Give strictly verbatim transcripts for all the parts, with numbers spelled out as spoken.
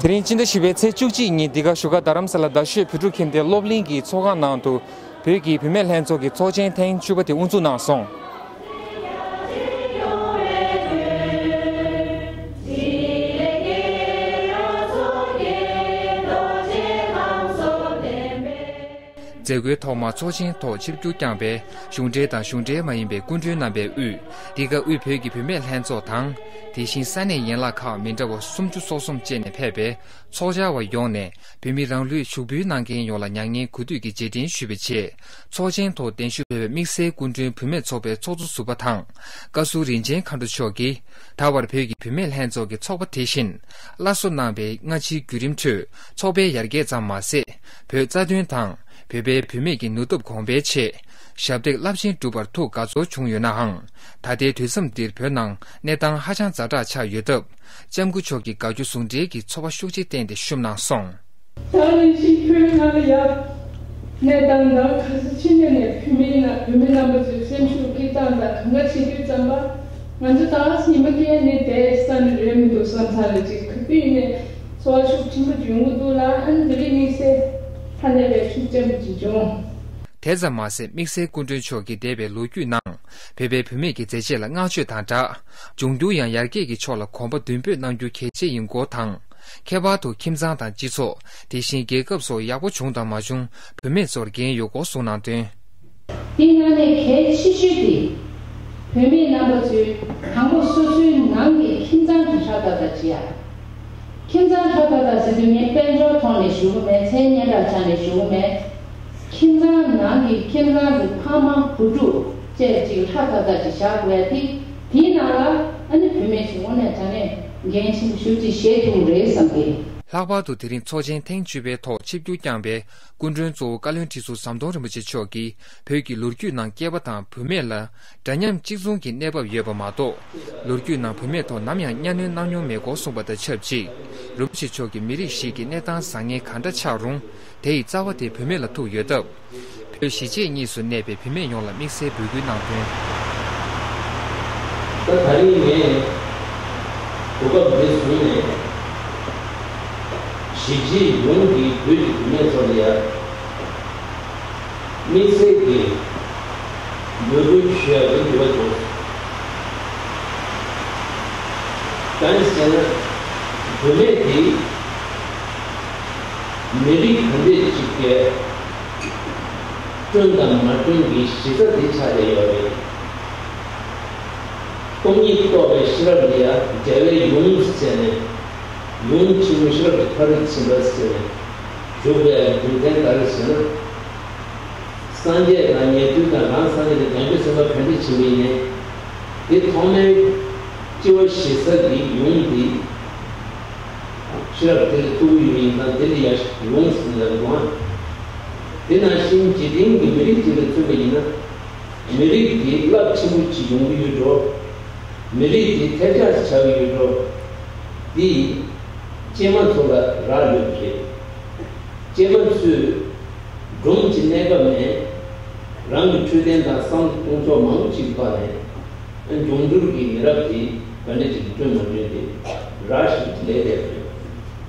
དེ་རིང་སྤྱི་ཟླ་བཞི་པའི་ཚེས་བཅུ་གཅིག་ཉིན་འདི་ག་བཞུགས་སྒར་རྡ་རམ་ས་ལ་རྡ་ཤོད་བོད་ཕྲུག་ཁྱིམ་སྡེའི་སློབ་གླིང་གི་ཚོགས་ཁང་ནང་དུ་བོད་ཀྱི་བུད་མེད་ལྷན་ཚོགས་ཀྱི་ཚོགས་ཆེན་ཐེངས་བཅུ་པ་དེ་དབུ་འཛུགས་གནང་སོང་། མཛད་སྒོའི་ཐོག་མར་ཚོགས་ཆེན་ཐོག་ཆིབས་བསྒྱུར་བསྐྱངས་པའི་གཞུང་འབྲེལ་དང་གཞུང་འབྲེལ་མ་ཡིན་པའི་སྐུ་མགྲོན་རྣམ་པས་དབུས་འདི་ག་དབུས་བོད་ཀྱི་བུད་མེད་ལྷན་ཚོགས་དང་། དེ་བཞིན་ས་གནས་ཡན་ལག་ཁག་མི་འདྲ་བ་སུམ་ཅུ་སོ་གསུམ་བཅས་ནས་ཕེབས་པའི་ཚོགས་བཅར་བ་ཡོངས་ནས་བོད་མི་རང་ལུས་ཞུགས་འབུལ་གནང་མཁན་ཡོངས་ལ་མྱ་ངན་གུས་འདུད་ཀྱི་རྗེས་དྲན་ཞུ་བའི་ཆེད། ཚོགས་ཆེན་ཐོག་གདན་ཞུ་ཕེབས་པའི་དམིགས་བསལ་སྐུ་མགྲོན་བུད་མེད་ཚོགས་པའི་ཚོགས་གཙོ་ཟུར་པ་དང་། བཀའ་ཟུར་རིན་ཆེན་མཁའ་འགྲོ་མཆོག་གིས། ད་བར་བོད་ཀྱི་བུད་མེད་ལྷན་ཚོགས་ཀྱི་ཚོགས་པ་དེ་བཞིན་སླར་གསོ་གནང་པའི་སྔ་ཕྱིའི་བརྒྱུད་རིམ་ཁྲོད། ཚོགས་པའི་ཡར་རྒྱས་ཙམ་མ་ཟད། བོད་རྩ་དོན་དང་བོད་པའི་བུད་མེད་ཀྱི་ནུས་སྟོབས་གོང་འཕེལ་ཆེད། ཞབས་འདེགས་རླབས་ཆེན་བསྒྲུབས་པར་ཐུགས་དགའ་ཚོར་བྱུང་ཡོད་ནའང་། ད་ལྟའི་དུས་མཚམས་འདིར་བོད་ནང་གནས་སྟངས་ཧ་ཅང་ཛ་དྲག་ཆགས་ཡོད་སྟབས། ལྕམ་སྐུ་མཆོག་གིས་དགའ་སྐྱོ་ཟུང་འབྲེལ་གྱི་ཚོར་བ་ཤུགས་ཆེ་བསྟན་ཏེ་བཤུམས་གནང་སོང་། ད་ནི་ཕྱིན་ཆད་ང་ལ་ཡ། གནས་སྟངས་འདྲ་ག་ཚོད་ཕྱིན་ནས་ནས་བུད་མེད་ན་བུད་མེད་རྣམ་པ་ཚོའི་སེམས་ཤུགས་སྐྱེད་སྟངས་དང་གང་ག་བྱེད་དུས་ཙམ་པ། ང་ཚོ་ད་ཉི་མ་སྐྱེལ་ནས་བསྡད་ས་ནི་རེད་མི་འདུག་བསམ་ཚར་རེད་ཅིག་ག་དུས་ནས་ཚོར་བ་ཤུགས་ཆེན་པོ་འབྱུང་གི་འདུག་ལ། ཨ་ནི་དེ་རིང་དམིགས་བསལ་ཧ་ལས་པའི་ཤུགས་ཆེན་པོ་ཅིག་བྱུང་། དེ་ཙམ་མ་ཟད་དམིགས་བསལ་སྐུ་མགྲོན་མཆོག་གིས་འདས་པའི་ལོ་རྒྱུས་ནང་བོད་པའི་བུད་མེད་ཀྱི་མཛད་རྗེས་ལ་བསྔགས་བརྗོད་དང་སྦྲགས། འབྱུང་འགྱུར་ཡང་ཡར་རྒྱས་ཀྱི་ཕྱོགས་ལ་གོམ་པ་མདུན་སྤོས་གནང་རྒྱུ་གལ་ཆེ་ཡིན་སྐོར་དང་། ཁྱད་པར་དུ་ཁྱིམ་ཚང་དང་སྤྱི་ཚོགས། དེ་བཞིན་རྒྱལ་ཁབ་སོགས་ཡག་པོ་བྱུང་དང་མ་བྱུང་བུད་མེད་ཚོར་འགན་ཡོད་སྐོར་གསུངས་གནང་དོན། དེའི་ནང་ནས་གལ་ཆེ་ཤོས་དེ། བུད་མེད་རྣམ་པ་ཚོས་དང་པོ་སོ་སོའི་ནང་གི་ཁྱིམ་ཚང་དེ་ཧྲ་ཏག་ཏག་བྱེད་ཡ། ཁྱིམ་ཚང་ཧྲ་ཏག་ཏག་ཟེར་དུས་ངས་དཔལ་འབྱོར་ཐོག་ནས་ཞུ་གི་མེད། མཚན་སྙན་གྲགས་ཆ་ནས་ཞུ་གི་མེད། ཁྱིམ་ཚང་ནང་གི་ཁྱིམ་ཚང་གི་ཕ་མ་བུ་ཕྲུག་བཅས་ཅིག་ཧྲ་ཏག་ཏག་ཅིག་བཞག་དགོས་ཡ་དེ། དེའི་ནང་ལ་ཨ་ནི་བུད་མེད་ཚོས་དངོས་གནས་དྲང་གནས་འགན་ཆེན་པོ་ཞེ་པོ་ཅིག་བཞེས་ཐུབ་རེད་བསམ་གི། ལྷག་པར་དུ་དེ་རིང་ཚོགས་ཆེན་ཐེངས་བཅུ་པའི་ཐོག་ཆིབས་བསྒྱུར་བསྐྱངས་པའི་སྐུ་མགྲོན་གཙོ་བོ་བཀའ་བློན་ཁྲི་ཟུར་ཟམ་གདོང་རིན་པོ་ཆེ་མཆོག་གིས་བོད་ཀྱི་ལོ་རྒྱུས་ནང་སྐྱེས་པ་དང་བུད་མེད་ལ་འདྲ་མཉམ་གཅིག་མཚུངས་ཀྱི་གནས་བབ་ཡོད་པ་མ་གཏོགས། ལོ་རྒྱུས་ནང་བུད་མེད་ཐོག་ནམ་ཡང་གཉའ་གནོན་གནང་མྱོང་མེད་སྐོར་གསུངས་པ་དང་ཆབས་ཅིག་རིན་པོ་ཆེ་མཆོག་གིས་མི་རིགས་ཤིག་གི་གནས་སྟངས་བཟང་ངན་གང་འདྲ་ཆགས་རུང་། དེ་ཡི་རྩ་བ་དེ་བུད་མེད་ལ་ཐུག་ཡོད་སྟབས། བོད་གཞིས་བྱེས་གཉིས་སུ་གནས་པའི་བུད་མེད་ཡོངས་ལ་དམིགས་བསལ་འབོད་སྐུལ་གནང་དོན། ད་ད་རིང་ངས་གོ་སྐབས་འདི་བཟུང་ནས་གཞིས་བྱེས་ཡོངས་ཀྱི་བོད་ཀྱི་བུད་མེད་ཚོ་ལ་ཡ་དམིགས་བསལ་གྱི་འབོད་སྐུལ་ཞུ་ཡ་དེ་འདི་བ་བྱུང་། གང་ཡིན་ཟེར་ན་བུད་མེད་དེ་མི་རིགས་གང་འདྲས་ཅིག་གི་སྐྱོན་དང་མ་སྐྱོན་གྱི་གཞི་རྩ་དེ་ཆགས་བསྡད་ཡོད་རེད། སྟོང་ཉིད་རྟོགས་པའི་ཤེས་རབ་ལ་ཡ་རྒྱལ་བའི་ཡུམ་ཟེར་ནས་ཡུམ་ཆེན་མོ་ཤེས་རབ་ཀྱི་ཕ་རོལ་ཕྱིན་པ་ཟེར་ནས་བཞུགས་པའི་རྒྱུ་མཚན་ག་རེ་ཟེར་ན། སངས་རྒྱས་དང་ཉན་ཐོས་དང་རང་སངས་རྒྱས་དང་བྱང་ཆུབ་སེམས་དཔའ་ག་འདྲས་ཕྱིན་པ་ཡིན་ནའི། དེ་ཐོག་མའི་སྤྱི་བོ་ཞེ་ས་ཀྱི་ཡུམ་དེ། ཤེས་རབ་དེ་ལ་ཐུག་ཡོད་ཡིན་ཙང་དེ་ལ་ཡ་ཡོངས་སུ་ལ་དགོངས། དེ་ནང་བཞིན་འཇིག་རྟེན་གྱི་མི་རིགས་གཅིག་ལ་མཚོན་པ་ཡིན་ན། མི་རིགས་དེ་རླབས་ཆེན་པོ་ཅིག་ཡོང་གི་ཡོད་འགྲོ། མི་རིགས་དེ་ཐལ་ཆགས་ཆགས་ཀྱི་ཡོད་འགྲོ། དེ་སྐྱེས་མ་ཚོ་ལ་རག་ཡོད་པ་རེད། སྐྱེས་མ་ཚོས་སྒྲུང་གི་གནས་སྐབས་ནས་རང་གི་འཕྲོད་བསྟེན་དང་བསམ་བློ་གཏོང་ཕྱོགས་མང་པོ་ཅིག་ཐོག་ནས་འབྱུང་འགྱུར་གྱི་མི་རབས་དེ་ག་འདྲ་ཅིག་བསྐྲུན་མ་བསྐྲུན་དེ་རག་ཞིག་ལས་བསྡད་པ་རེད།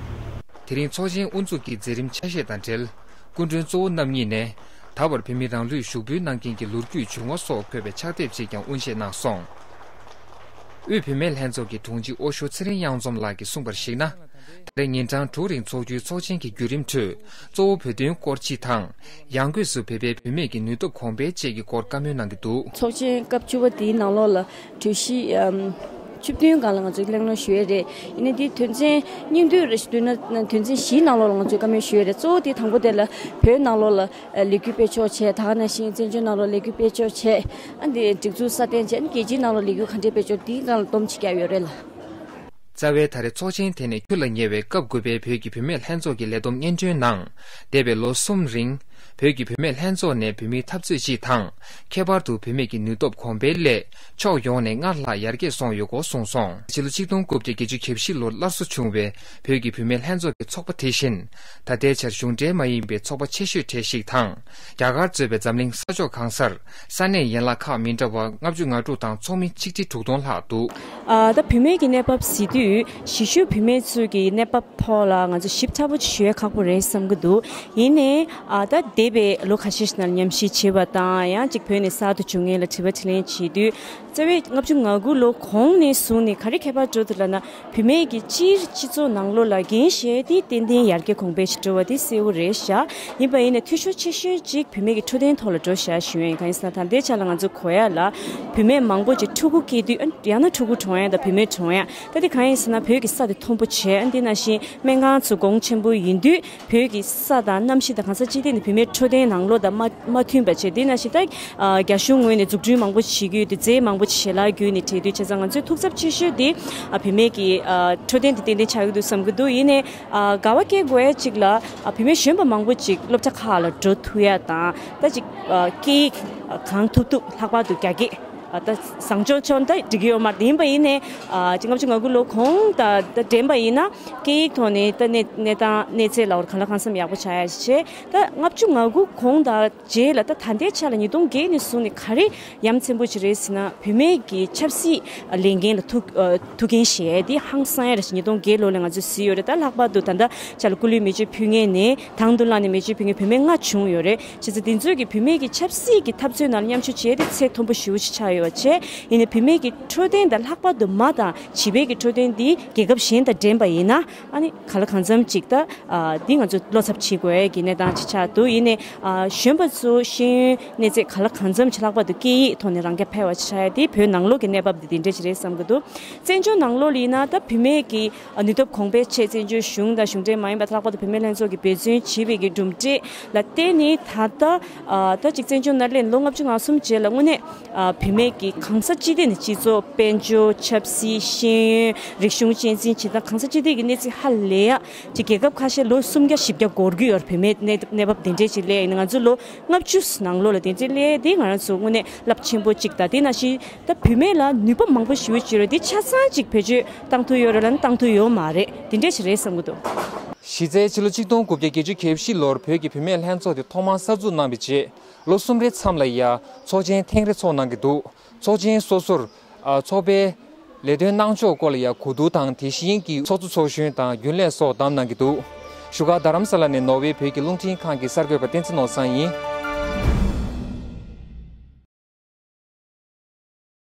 དེ་རིང་ཚོགས་ཆེན་དབུ་འཛུགས་ཀྱི་མཛད་རིམ་ཆ་ཤས་དང་འབྲེལ། སྐུ་མགྲོན་གཙོ་བོ་རྣམ་གཉིས་ནས། ད་བར་བོད་མི་རང་ལུས་ཞུགས་འབུལ་གནང་མཁན་གྱི་ལོ་རྒྱུས་བྱུང་བ་སོགས་འཁོད་པའི་ཕྱག་དེབ་ཅིག་ཀྱང་དབུ་འབྱེད་གནང་སོང་། དབུས་བུད་མེད་ལྷན་ཚོགས་ཀྱི་དྲུང་ཆེ་ཨོ་ཤོ་ཚེ་རིང་གཡང་འཛོམས་ལགས་ཀྱིས་གསུངས་པར་གཞིགས་ན། ད་རེས་ཉིན་གྲངས་དྲུག་རིང་འཚོགས་རྒྱུའི་ཚོགས་ཆེན་གྱི་བརྒྱུད་རིམ་ཁྲོད། གཙོ་བོ་བོད་དོན་སྐོར་སྤྱི་དང་། ཡང་སྒོས་སུ་བོད་པའི་བུད་མེད་ཀྱི་ནུས་སྟོབས་གོང་འཕེལ་བཅས་ཀྱི་སྐོར་བཀའ་མོལ་གནང་གི་འདུག་ཚོགས་ཆེན་སྐབས་བཅུ་པ་འདིའི་ནང་ལོགས་ལ། གྲོས་གཞི་ཨམ་བཅུ་བདུན་སྒང་ལ་ང་ཚོས་གླེང་སློང་ཞུ་ཡས་རེད། ཡིན་ནའི་འདི་དོན་ཚན་སྙིང་བསྡུས་རེ་ཞིག་བསྡུས་ན་དོན་ཚན་བཞིའི་ནང་ལོགས་ལ་ང་ཚོས་བཀའ་མོལ་ཞུ་ཡས་རེད། གཙོ་བོ་དེ་དང་པོ་དེ་ལ་བོད་ནང་ལོགས་ལ་ལས་འགུལ་སྤེལ་ཕྱོགས་བྱས། ད་ག་ནང་བཞིན་བཙན་བྱོལ་ནང་ལོགས་ལས་འགུལ་སྤེལ་ཕྱོགས་བྱས། ཨ་འདི་སྒྲིག་འཛུགས་སྲ་བརྟན་བྱས། ཨ་རྒྱལ་སྤྱིའི་ནང་ལོགས་ལས་འགུལ་ག་འདྲས་སྤེལ་ཕྱོགས་འདིའི་སྒང་ལ་སྡོམ་ཅིག་བརྒྱབ་ཡོད་རེད་ལ། རྩ་བའི་ད་རེས་ཚོགས་ཆེན་དེ་ནི་ཁྱོན་ལ་ཉེ་བའི་སྐབས་དགུ་པའི་བོད་ཀྱི་བུད་མེད་ལྷན་ཚོགས་ཀྱི་ལས་བསྡོམས་སྙན་སྒྲོན་ནང་། འདས་པའི་ལོ་གསུམ་རིང་། བོད་ཀྱི་བུད་མེད་ལྷན་ཚོགས་ནས་བོད་མིའི་འཐབ་རྩོད་སྤྱི་དང་། ཁྱད་པར་དུ་བུད་མེད་ཀྱི་ནུས་སྟོབས་གོང་འཕེལ་སླད་ཕྱོགས་ཡོངས་ནས་སྔར་ལྷག་ཡར་རྒྱས་སོང་ཡོད་སྐོར་གསུངས་སོང་། ཕྱི་ལོ་ཆིག་སྟོང་དགུ་བརྒྱ་བརྒྱད་ཅུ་གྱ་བཞི་ལོར་སླར་གསོ་བྱུང་བའི་བོད་ཀྱི་བུད་མེད་ལྷན་ཚོགས་ཀྱི་ཚོགས་པ་དེ་བཞིན། ད་ལྟའི་ཆར་གཞུང་འབྲེལ་མ་ཡིན་པའི་ཚོགས་པ་ཆེ་ཤོས་གྲས་ཤིག་དང་། རྒྱ་གར་གཙོས་པའི་འཛམ་གླིང་ས་ཕྱོགས་གང་སར་ས་གནས་ཡན་ལག་ཁག་མི་འདྲ་བ་ལྔ་བཅུ་ང་དྲུག་དང་ཚོགས་མི་ཆིག་ཁྲི་དྲུག་སྟོང་ལྷག་འདུག། ཨ། ད་བུད་མེད་ཀྱི་གནས་བབ་ཟེར་དུས་གཞིས་བཞུགས་བུད་མེད་ཚོའི་གི་གནས་བབ་ཐོག་ལ་ང་ཚོ་ཞིབ་ཕྲ་པོ་ཞུ་ཡ་ཁག་པོ་རེད་བསམ་གྱི་འདུག། ཡིན་ནའི་ཨ། ད་འདས་པའི་ལོ་ཁ་ཤས་ཤིག་ནང་ཉམས་ཞིབ་བྱས་པ་དང་། ཡང་ཅིག་བོད་ནས་གསར་དུ་བྱུང་མཁན་ལ་དྲི་བ་དྲིས་ལན་བྱེད་དུས། རྩ་བའི་ལྔ་བཅུ་ང་དགུ་ལོ་གོང་ནས་བཟུང་ནས་ག་རེ་ཁྱད་པར་འགྲོ་འདུག་ལབ་ན། བུད་མེད་ཀྱི་སྤྱིར་སྤྱི་ཚོགས་ནང་ལོགས་ལ་འགན་བཞེས་ཏེ་ཏན་ཏན་ཡར་རྒྱས་གོང་འཕེལ་ཞིག་འགྲོ་བ་དེ་གསལ་བོ་རེད་ཤག། ཡིན་པ་ཡིན་ན་འཐུས་ཤོར་ཆེ་ཤོས་ཅིག་བུད་མེད་ཀྱི་འཕྲོད་བསྟེན་ཐོག་ལ་འགྲོ་ཤག་ཞུ་ཡ་ཡིན། གང་ཡིན་ཟེར་ན་ད་ལྟའི་ཆ་ལ་ང་ཚོ་གོ་ཡ་ལ་བུད་མེད་མང་པོ་ཅིག་ཕྲུ་གུ་སྐྱེས་དུས། ཨ། ཡང་ན་ཕྲུ་གུ་གྲོངས་ཡ་དང་བུད་མེད་གྲོངས་ཡ། ད་དེ་གང་ཡིན་ཟེར་ན་བོད་ཀྱི་ས་དེ་མཐོན་པོ་བྱས། ཨ། དེ་ནང་བཞིན་སྨན་ཁང་ཚོ་གོང་ཆེན་པོ་ཡིན་དུས། བོད་ཀྱི་ས་དང་གནམ་གཤིས་དང་གང་ས་ཅི་ཐད་ནས་བུད་མེད་འཕྲོད་བསྟེན་ནང་ལོགས་དང་མ་མ་མཐུན་པ་བྱས། དེ་ནང་བཞིན་ད། ཨ། རྒྱ་གཞུང་ངོས་ནས་འཛུགས་སྐྲུན་མང་པོ་བྱེད་ཀྱི་ཡོད་དུས། རྫས་མང་པོ་ཞལ་ལག་བརྒྱུད་ནས་སྤྲད་དུས། བྱས་ཙང་ང་ཚོའི་ཐུགས་འཚབ་ཆེ་ཤོས་དེ། ཨ། བུད་མེད་ཀྱི། ཨ། འཕྲོད་བསྟེན་དེ་ཏན་ཏན་ཆགས་ཀྱི་འདུག་བསམ་གྱི་འདུག། ཡིན་ནའི། ཨ། དགའ་བ་སྐྱེ་དགོས་ཡ་གཅིག་ལ། ཨ། བུད་མེད་གཞོན་པ་མང་པོ་ཅིག་སློབ་གྲྭ་ཁག་ལ་འགྲོ་ཐུབ་ཡ་དང་། ད་ཅིག། ཨ། སྐད་ཡིག་གང་ཐུབ་ཐུབ་ལྷག་པར་དུ་རྒྱ་སྐད། ཨ། ད་བཟང་ཕྱོགས་ཕྱོགས་ད་འགྲིག་གི་ཡོད་མ་རེད། ཡིན་པ་ཡིན་ནའི། ཨ། ཅིག་ལྔ་བཅུ་ང་དགུ་ལོ་གོང་དང་ད་འགྲན་པ་ཡིན་ན། སྐད་ཡིག་ཐོག་ནས་ད་གནས་གནས་སྟངས་གནས་ཚད་ལ་འོར་གང་ལ་གང་འཚམ་ཡག་པོ་ཆགས་ཡ་ཞིག་བྱས། ད་ལྔ་བཅུ་ང་དགུ་གོང་དང་རྗེས་ལ། ད་ད་ལྟའི་ཆ་ལ་ཉིས་སྟོང་བརྒྱད་ནས་བཟུང་ནས་ག་རེ་ཡ་མཚན་པོ་ཅིག་རེད་ཟེར་ན། བུད་མེད་ཀྱི་ཆབ་སྲིད་ལས་འགན་ལ་ཐུགས། ཨ། ཐུགས་འགན་བཞེས་ཡ་དེ་ཧང་སང་ཡ་རེད་ཤག། ཉིས་སྟོང་བརྒྱད་ལོ་ལ་ང་ཚོས་གཟིགས་ཡོད་རེད། ད་ལྷག་པར་དུ་ད་ལྟ་ཆ་ལ་སྐུ་ལུས་མེ་མཆོད་ཕུལ་མཁན་ནས་དང་དུ་བླངས་ནས་མེ་མཆོད་ཕུལ་མཁན་བུད་མེད་ལྔ་བྱུང་ཡོད་རེད། བྱས་ཙང་དེ་ཚོས་ཀྱི་བུད་མེད་ཀྱི་ཆབ་སྲིད་ཀྱི་འཐབ་རྩོད་ནང་ལ་མཉམ་ཞུགས་བྱས་ཏེ་ཚད་མཐོན་པོ་ཞེ་པོ་ཅིག་ཆགས་ཡོད་པ་བྱས། ཡིན་ནའི་བུད་མེད་ཀྱི་འཕྲོད་བསྟེན་དང་ལྷག་པར་དུ་མ་དང་བྱིས་པའི་གི་འཕྲོད་བསྟེན་འདི་རྒྱལ་ཁབ་གཞན་དང་འགྲན་པ་ཡིན་ན། ཨ་ནི་གང་ལ་གང་འཚམ་ཅིག་ད། ཨ། འདི་ང་ཚོ་བློ་འཚབ་བྱེད་དགོས་ཀྱི་གནས་སྟངས་ཅིག་ཆགས་འདུག། ཡིན་ནའི། ཨ། གཞོན་པ་ཚོ་ཤེས་ཡོན་གནས་ཚད་གང་ལ་གང་འཚམ་ཅིག་ལྷག་པར་དུ་སྐད་ཡིག་ཐོག་ནས་རང་རྐྱ་འཕེར་བ་ཆགས་ཡ་དེ་བོད་ནང་ལོགས་ཀྱི་གནས་བབ་འདི་དེ་འདྲ་ཅིག་རེད་བསམ་གྱི་འདུག། བཙན་བྱོལ་ནང་ལོགས་ལ་ཡིན་ན་ད་བུད་མེད་ཀྱི། ཨ། ནུས་སྟོབས་གོང་འཕེལ་ཆེད་བཙན་བྱོལ་གཞུང་དང་གཞུང་འབྲེལ་མ་ཡིན་པ། ལྷག་པར་དུ་བུད་མེད་ལྷན་ཚོགས་ཀྱིས་འབད་བརྩོན་བྱས་པའི་གི་གྲུབ་འབྲས་ལ་བརྟེན་ནས། ད་ལྟ། ཨ། ད་ཅིག་བཙན་བྱོལ་ནང་སླེབས་ལོ་ལྔ་བཅུ་ང་གསུམ་རྗེས་ལ་དངོས་གནས། ཨ། བུད་མེད་ཀྱི་གང་ས་ཅི་ཐད་ནས་སྤྱི་ཚོགས། དཔལ་འབྱོར། ཆབ་སྲིད། ཤེས་ཡོན། རིག་གཞུང་གཅེས་འཛིན་བྱེད་སྟངས་གང་ས་ཅི་ཐད་ཀྱི་གནས་ཚུལ་ཧ་ལས་ཡ། ཅིག་རྒྱལ་ཁབ་ཁ་ཤས་ལོ་སུམ་བརྒྱ་བཞི་བརྒྱ་འགོར་གྱི་ཡོད་རེད། བུད་མེད་གནས་གནས་བབ་དེ་འདྲས་ཅིག་སླེབས་ཡིན་ན། ང་ཚོ་ལོ་ལྔ་བཅུ་ནང་ལོགས་ལ་དེ་འདྲས་སླེབས་དེ་ང་རང་ཚོ་དངོས་གནས་རླབས་ཆེན་པོ་ཅིག་དང་། དེ་ནང་བཞིན་ད་བུད་མེད་ལ་ནུས་པ་མང་པོ་ཞེ་པོ་ཅིག་ཡོད་རེད། དེ་ཆ་ཚང་ཅིག་བེད་སྤྱོད་བཏང་ཐུབ་ཡོད་རེད་ལབ་ན་བཏང་ཐུབ་ཡོད་མ་རེད། དེ་འདྲས་ཞིག་རེད་བསམ་གྱི་འདུག། གཞི་རྩའི་ཕྱི་ལོ་ཆིག་སྟོང་དགུ་བརྒྱ་བརྒྱད་ཅུ་གྱ་བཞི་ལོར་བོད་ཀྱི་བུད་མེད་ལྷན་ཚོགས་དེ་ཐོག་མར་གསར་འཛུགས་གནང་བའི་རྗེས། ལོ་གསུམ་རེའི་མཚམས་ལ་ཡ་ཚོགས་ཆེན་ཐེངས་རེ་ཚོགས་གནང་གི་འདུག། ཚོགས་ཆེན་སོ་སོར། ཨ། ཚོགས་པའི་ལས་དོན་གནང་ཕྱོགས་སྐོར་ལ་ཡ་གོ་བསྡུར་དང་། དེ་བཞིན་གྱི་ཚོགས་གཙོ་ཚོགས་གཞོན་དང་རྒྱུན་ལས་སོགས་བདམས་གནང་གི་འདུག། བཞུགས་སྒར་རྡ་རམ་ས་ལ་ནས་ནོར་ཝེ་བོད་ཀྱི་རླུང་འཕྲིན་ཁང་གི་གསར་འགོད་པ་བསྟན་འཛིན་ནོར་བཟང་ཡིན།